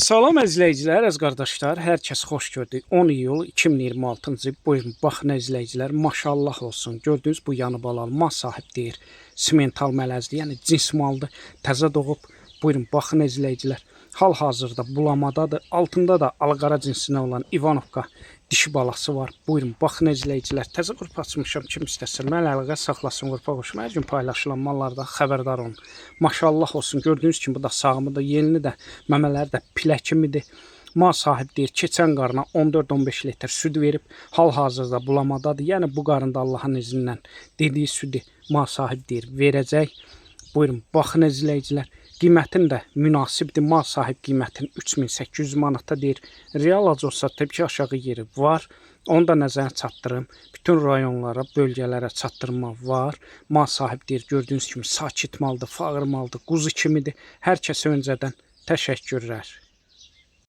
Salam əzizləyicilər, əziz qardaşlar, hər kəs xoş gördük. 10 iyul 2026-cı il. Buyurun, baxın əzizləyicilər, maşallah olsun. Gördüyünüz bu yanı balalı mal sahib deyir. Simental mələzdir, yəni cins maldır. Təzə doğub. Buyurun, baxın əzizləyicilər. Hal-hazırda bulamadadır. Altında da alqara cinsinə olan İvanovka dişi balası var. Buyurun, baxın əzizləyicilər. Təzə qrup açmışam. Kim istəsə mənə əlaqə saxlasın, qrupa qoşum. Hər gün paylaşılan mallardan xəbərdar olun. Maşallah olsun. Gördüyünüz kimi bu da sağımıdır, yelini də, məmələri də pilə kimidir. Mal sahib deyir, keçən qarına 14-15 litr süd verib, hal-hazırda bulamadadır. Yəni bu qarında Allahın izni ilə dediyi südü mal sahib deyir, verəcək. Buyurun, baxın əzizləyicilər. Qiymətin də münasibdir. Mal sahib qiymətin 3800 manata deyir. Real acı olsa təbii ki, aşağı yeri var. Onu da nəzərə çatdırım. Bütün rayonlara, bölgələrə çatdırma var. Mal sahib deyir, gördüyünüz kimi sakit maldır, fağır maldır, quzu kimidir. Hər kəsə öncədən təşəkkürlər.